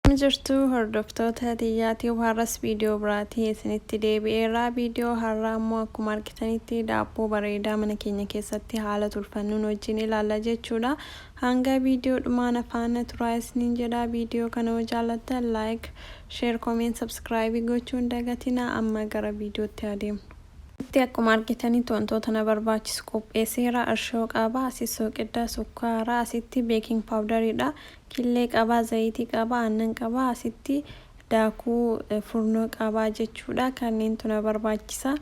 Akkam jirtu hordoftoota Tiyyaa Tube, har'as viidiyoo biraatiin isinitti deebi'eera. Viidiyoo har'aa immoo akkuma argitanitti daabboo bareedaa mana keenya keessatti haala tolfannuun wajjin ilaalla jechuudha. Hanga viidiyoo dhumaa na faana turaa isiniin jedha. Viidiyoo kana yoo jaallattan like, share, comment, subscribe gochuun dagatina. Amma gara viidiyootti adeemnu. Asitti akkuma argitanitti wantoota na barbaachisu qopheesseera. Irshoo qaba, asi sooqidda, sukkaara, asitti baking powder dha. Killee qaba, zayitii qaba, aannan qaba, asitti daakuu furnoo qaba jechuudha. Kanneentu na barbaachisa.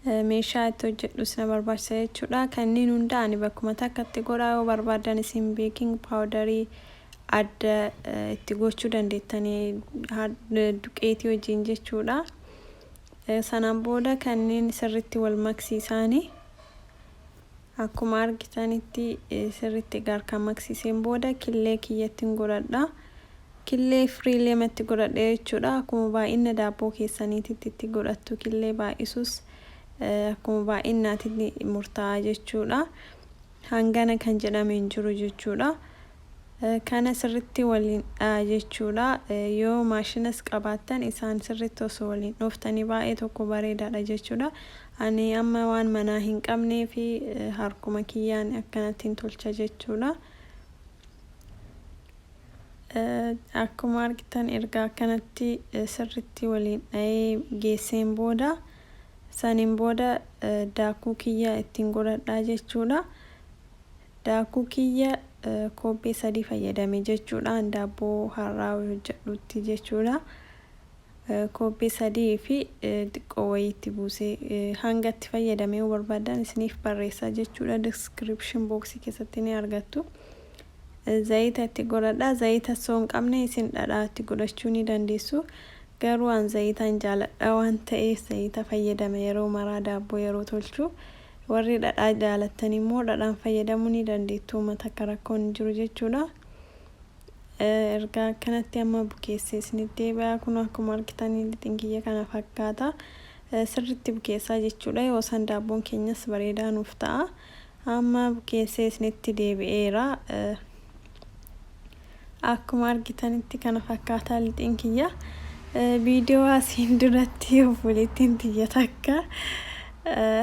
Meeshaa itti hojjedhus na barbaachisa jechuudha. Kanneen hunda ani bakkuma takkatti godha. Yoo barbaadan isin baking powderii adda itti gochuu dandeettanii duqeetii wajjin jechuudha. Sanaan booda kanneen sirritti wal maksiisaanii. Akkuma argitanitti sirriitti egaa harkaan maksiiseen booda killee kiyyattin godhadha. Killee firii lamatti godhadhe jechuudha. Akkuma baay'ina daabboo keessaniititti itti godhattu, killee baay'isus akkuma baay'inaatitti murtaa'a jechuudha. Hangana kan jedhame hin jiru jechuudha. Kana sirritti waliin dha'a jechuudha. Yoo maashinas qabaattan isaan sirritti osoo waliin dhooftanii baay'ee tokko bareedaadha jechuudha. Ani amma waan manaa hin qabneef harkuma kiyyaan akkanattiin tolcha jechuudha. Akkuma argitan erga akkanatti sirritti waliin dha'ee geesseen booda, saniin booda daakuu kiyya ittiin godhadhaa jechuudha. Daakuu kiyya koobbee 3 fayyadame jechuudha. An daabboo har'aa hojjedhutti jechuudha. Koobbee 3 fi xiqqoo wayii itti buusee, hanga itti fayyadame yoo barbaadan isiniif barreessaa jechuudha. Description box keessatti ni argattu. Zayita itti godhadha. Zayita osoo hin qabne isin dhadhaa itti godhachuu ni dandeessu. Garuu an zayitaan jaaladha waan ta'eef zayita fayyadama yeroo maraa daabboo yeroo tolchu. Warri dhadhaa jaalattan immoo dhadhaan fayyadamuu ni dandeettu, homa takka rakkoon hin jiru jechuudha. Erga akkanatti amma bukeessee isinitti deebi'a. Kun akkuma argitanii lixin kiyya kana fakkaata. Sirritti bukeessaa jechuudha. Yoo san daabboon keenyas bareedaa nuuf ta'a. Amma bukeessee isinitti deebi'eera. Akkuma argitanitti kana fakkaataa lixiin kiyya. Viidiyoo asiin duratti obboleettiin tiyya takka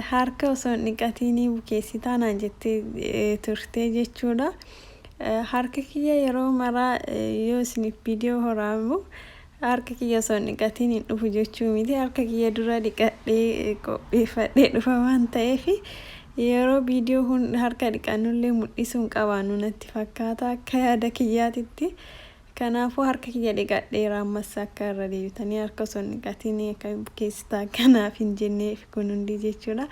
harka osoo hin dhiqatiin bukeessitaa naan jettee turte jechuudha. Harka kiyya yeroo maraa yoo isiniif viidiyoo horaamu harka kiyya osoo hin dhiqatiin hin dhufu jechuu miti. Harka kiyya dura dhiqadhee qopheeffadhee dhufa waan ta'eef, yeroo viidiyoo harka dhiqannullee mul'isuu hin qabaannu natti fakkaata akka yaada kiyyaatitti. Kanaafuu harka kiyya dhiqadheera, ammas akka irra deebitanii harka osoo hin dhiqatiin akka bukeessitaa kanaaf hin jenneef kun hundi jechuudha.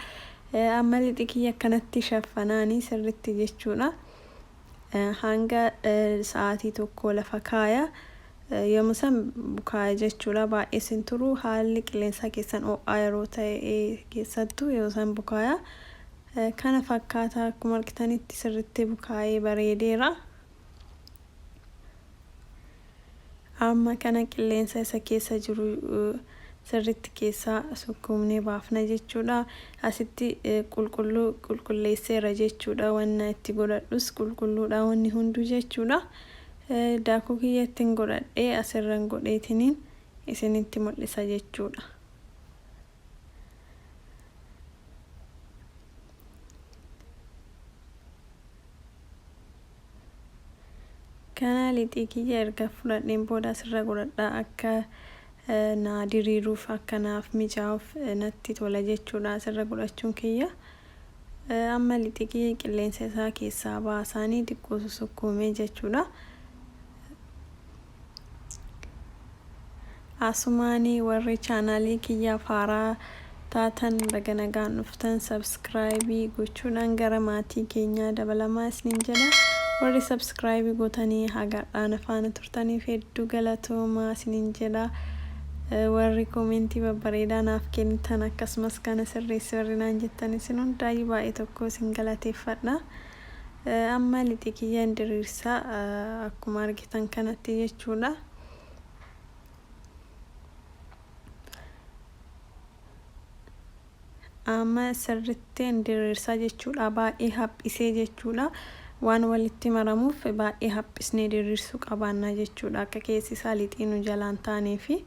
Amma lixi kiyya akkanatti shaffanaanii sirritti jechuudha. Hanga sa'aatii 1 lafa kaaya. Yooma san bukaaya jechuudha. Baay'ees hin turu. Haalli qilleensaa keessan ho'aa yeroo ta'e keessattuu yoo san bukaaya. Kana fakkaata, akkuma argitanitti sirritti bukaayee bareedeera. Amma kana qilleensa isa keessa jiru sirritti keessaa sukkuumnee baafna jechuudha. Asitti qulqulluu qulqulleesseera jechuudha. Wanna itti godhadhus qulqulluudha wanni hunduu jechuudha. Daakuu kiyya ittiin godhadhee asirran godheetiniin isinitti mul'isa jechuudha. Kana lixii kiyya erga fudhadheen booda asirra godhadha, akka naa diriiruuf, akka naaf mijaa'uuf natti tola jechuudha asirra godhachuun kiyya. Amma lixii kiyya qilleensa isaa keessaa baasaanii xiqqoo susukkuumee jechuudha. Asumaanii warri chaanaalii kiyyaaf haaraa taatan baga nagaan dhuftan, subscribe gochuudhaan gara maatii keenyaa dabalamaa isiniin jedha. Warri subscribe gootanii haga har'aa na faana turtaniif hedduu galatoomaa isiniin jedha. Warri koomentii babbareedaa naaf kennitan, akkasumas kana sirreessi warri naan jettan, isin hundaayyuu baay'ee tokko isin galateeffadha. Amma lixii kiyyan diriirsa akkuma argitan kanatti jechuudha. Amma sirrittiin diriirsaa jechuudha, baay'ee haphisee jechuudha. Waan walitti maramuuf baay'ee haphisnee diriirsuu qabaannaa jechuudha. Akka keessi isaa lixii nu jalaan taaneefi.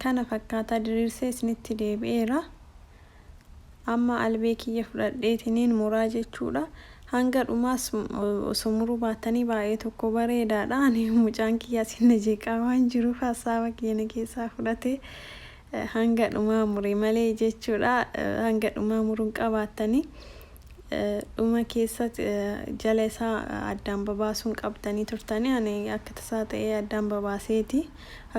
Kana fakkaataa diriirsee isinitti deebi'eera. Amma albee kiyya fudhadheetiniin muraa jechuudha. Hanga dhumaas osoo muruu baattanii baay'ee tokko bareedaadha. Ani mucaan kiyya asin na jeeqaa waan jiruuf hassaaba kiyya na keessaa fudhate hanga dhumaa mure malee jechuudha. Hanga dhumaa muruun qabaattanii dhuma keessatti jala isaa addaan babaasuun qabdanii turtanii, ani akka tasaa ta'ee addaan babaaseeti.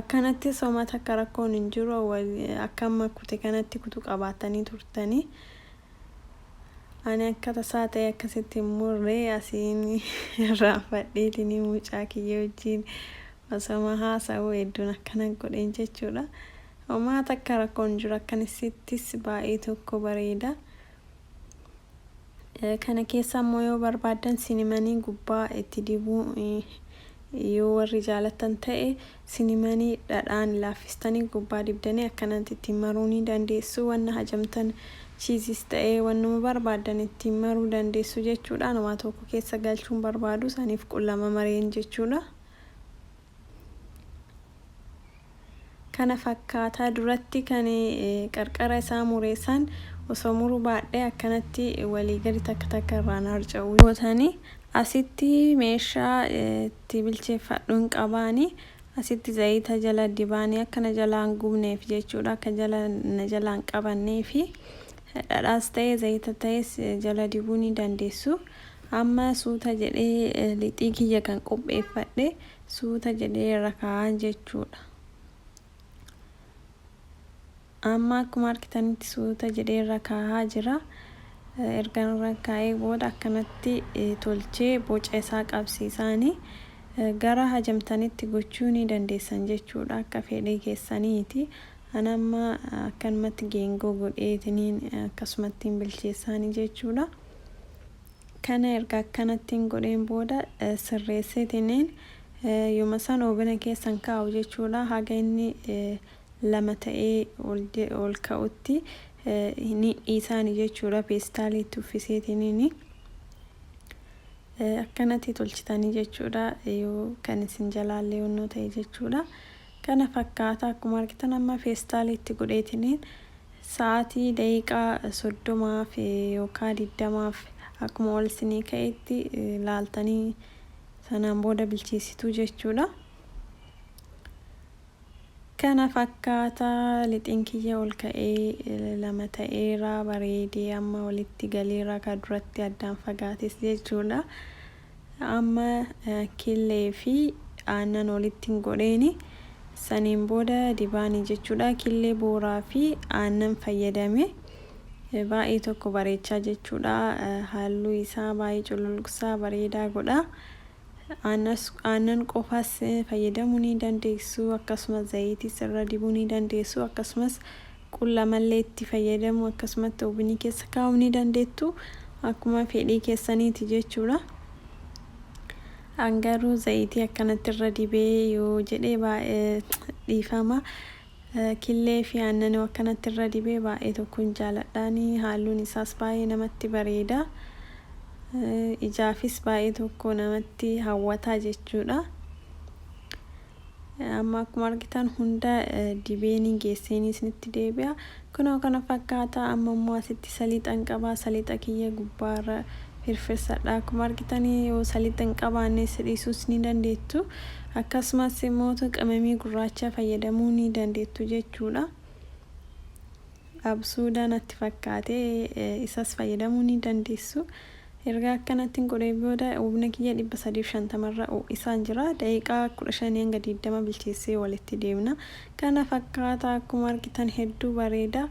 Akkanattis homaa takka rakkoon hin jiru, akka amma kute kanatti kutu qabaattanii turtanii. Ani akka tasaa ta'e akkasitti hin murre, asiin irraanfadheetiin mucaa kiyya wajjin osoma haasa'u hedduun akkana godheen jechuudha. Homaa takka rakkoon hin jiru, akkanasittis baay'ee tokko bareeda. Kana keessa immoo yoo barbaaddan cinnamon gubbaa itti dibuu yoo warri jaalattan ta'e, cinnamon dhadhaan laaffistanii gubbaa dibdanii akkanatti ittiin maruu ni dandeessu. Wanna hajamtan, cheese ta'ee wannuma barbaaddan ittiin maruu dandeessu jechuudha. Waa tokko keessa galchuun barbaadu saniif qullama mareen jechuudha. Kana fakkaataa duratti kan qarqara isaa mureessan osoo muruu baadhee akkanatti walii gadi takka takka irraan harca'u gootanii. Asitti meeshaa itti bilcheeffadhuun qabaanii asitti zayita jala dibaanii akkana jalaan gubneef jechuudha, akka jala na jalaan qabannee fi dhadhaas ta'ee zayita ta'es jala dibuu ni dandeessu. Amma suuta jedhee lixii kiyya kan qopheeffadhe suuta jedhee irra kaa'an jechuudha. Amma akkuma argitanitti suuta jedhee irra kaa'aa jira. Erga irra kaa'ee booda akkanatti tolchee boca isaa qabsiisaanii gara hajamtanitti gochuu ni dandeessan jechuudha, akka fedhii keessaniiti. Ani amma akkanumatti geengoo godheetiniin akkasumatti bilcheessaanii jechuudha. Kana erga akkanattiin godheen booda sirreesseetiniin yooma san oven keessan kaa'u jechuudha. Haga inni lama ta'ee ol ka'utti ni dhiisaani jechuudha, peestaalii itti uffiseetiniini. Akkanatti tolchitanii jechuudha, yoo kan isin jalaallee onnoo ta'e jechuudha. Kana fakkaata, akkuma argitan amma peestaalii itti godheetiniin sa'aatii daqiiqaa 30f yookaan 20f akkuma ol isinii ka'etti laaltanii sanaan booda bilcheessituu jechuudha. Kana fakkaata, lixiin kiyya ol ka'ee lama ta'eera, bareedee amma walitti galeera, ka duratti addaan fagaates jechuudha. Amma killee fi aannan walitti hin godheeni saniin booda dibaanii jechuudha. Killee booraa fi aannan fayyadame baay'ee tokko bareechaa jechuudha. Halluu isaa baay'ee cululuqsaa bareedaa godha. Aannan qofaas fayyadamuu ni dandeessu, akkasumas zayitiis irra dibuu ni dandeessu, akkasumas qullamallee itti fayyadamu, akkasumatti oven keessa kaa'uu ni dandeettu, akkuma fedhii keessaniiti jechuudha. An garuu zayitii akkanatti irra dibee yoo jedhee baay'ee dhiifama. Killee fi aannan akkanatti irra dibee baay'ee tokkoon jaaladhaani, halluun isaas baay'ee namatti bareeda. Ijaafis baay'ee tokko namatti hawwataa jechuudha. Amma akkuma argitan hunda dibeenii geesseenii isinitti deebi'a. Kunoo kana fakkaata. Amma immoo asitti saliixan qabaa, saliixa kiyya gubbaarra firfirsadha. Akkuma argitanii yoo saliixa hin qabaanne dhiisuus ni dandeettu. Akkasumas immoo qimamii gurraacha fayyadamuu ni dandeettu jechuudha. Absuuda natti fakkaate, isas fayyadamuu ni dandeessu. Erga akkanatti godhee booda oven kiyya 350rra ho'isaan jira. Daqiiqaa 15 hanga 20 bilcheessee walitti deemna. Kana fakkaata, akkuma argitan hedduu bareeda.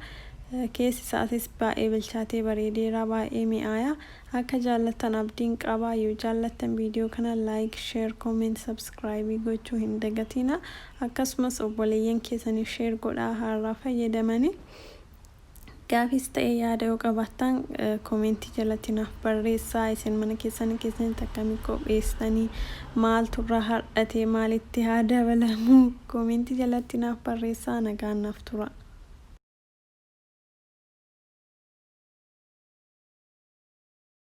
Keessi isaatis baay'ee bilchaatee bareedeera, baay'ee mi'aaya. Akka jaallattan abdiin qaba. Yoo jaallattan viidiyoo kana like, share, comment, subscribe gochuu hin dagatina. Akkasumas obboleeyyan keessaniif share godhaa haaraa fayyadamanii. Gaafis ta'e yaada yoo qabaattan comment jalatti naaf barreessaa. Isin mana keessanii keessanitti akkamii qopheessitanii, maaltu irraa hardhate, maalitti haa dabalamu, comment jalatti naaf barreessaa. Nagaan naaf tura.